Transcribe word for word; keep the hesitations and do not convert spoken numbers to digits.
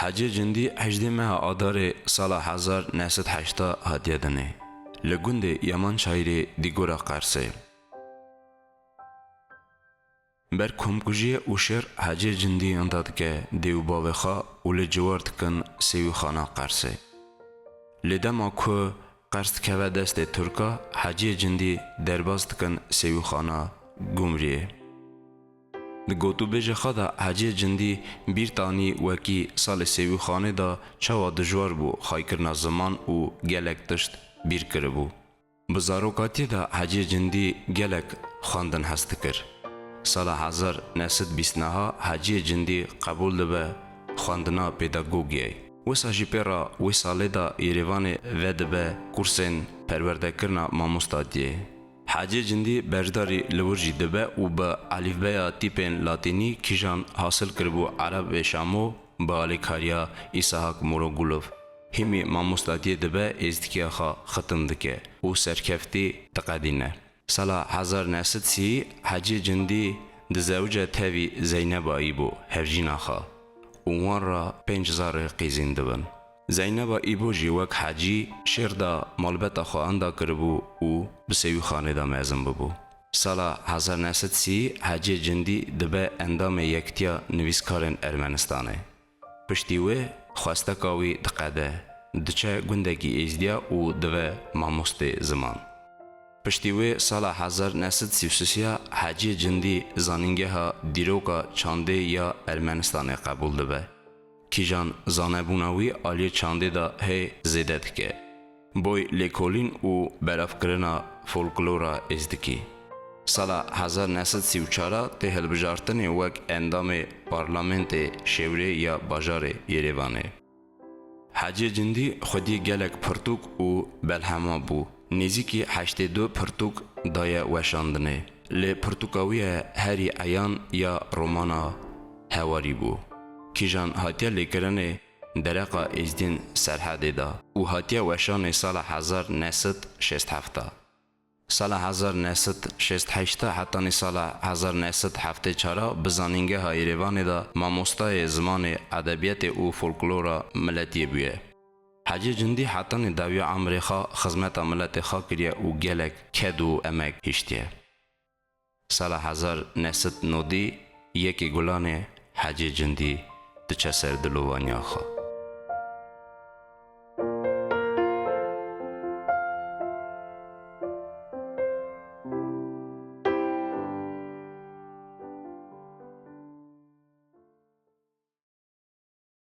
Hecê Cindî hejdê meha Adarê sala hezar neh sed heşta hatiye dinê. Li gundê Yamançayirê dîgora Qersê. Ber komkujiyê û şer Hecê Cindî inda dike dê û bavê xwe û li ciwar dikin Sêwîxana Qersê. Lê dema ku Qers dikeve destê Tirka, Heciyê Cindî derbas dikin Sêwîxana Gumriyê. Di gotûbêjê xwe de Heciyê Cindî bîr tanî wekî salê Sêwîxanê de çawa dijwar bû xaykirina ziman û gelek tişt bîr kiribû. Bi zarokatiyê de Heciyê Cindî gelek xwendin hez dikir. Sala hezar neh sed bîst neha Heciyê Cindî qebûl dibe xwendina pedagogiyê. Wisa jî pê re wê salê de Yêrêvanê vedibe kursên perwerdekirina mamostatiyê. Heciyê Cindî beşdarî li wir jî dibe û bi elîfbeya tîpên latînî kîjan hasil kiribû Erebê Şamo bi alîkariya Îsahak Murogulov hîmî mamostatiyê dibe êzdikiya xwe xitim dike û serkeftî diqedîne. Sala hezar neh sed sî Heciyê Cindî dizewice tevî Zeyneba Îbo hevjîna xwe û wan re pênc zarê qîzîn dibin. Zeyneba Îbo jî wek Hecî şêr de malbeta xwe enda kiribû û bi Sêwîxanê de mezin bibû. Sala hezar neh sed sî Heciyê Cindî dibe endamê Yektiya Nivîskarên Ermenistanê. Piştî wê xwesteka wî diqede, diçe gundekî êzdiya û dive mamostê ziman. Piştî wê sala hezar neh sed sî û sê ya Heciyê Cindî zanîngeha dîroka çandê ya Ermenistanê qebûl dibe. Kîjan zanebûna wî aliyê çandê de hê zêde dike. Boy lêkolîn û belavkirina folklora êzdikî. Sala hezar neh sed sî û çar tê hilbijartinê wek endamê parlamentê şêwrê ya bajarê Yêrêvanê. Hecê Cindî xwediyê gelek pirtûk û belhema bû. Nêzîkî heştê du pirtûk daye weşandinê. Lê pirtûka wî ye herî eyan ya romana Hewarî bû. Kîjan hatiye lêkirinê dereqa Êzdîn Serhedê de û hatiye weşanê sala hezar neh sed şêst heft a. Sala hezar neh sed şêst heşt a hetanî sala hezar neh sed heftê çar a bi zanîngeha Yêrêvanê de mamostayê zimanê, edebiyatê û folklora miletiyê bûye. Hecê Cindî hetanî dawiya emrê xwe xizmeta miletê xwe kiriye û gelek ked û emek hiştiye. Sala hezar neh sed nodî yekê Gulanê Hecê Cindî diçe ser dilovaniya xwe.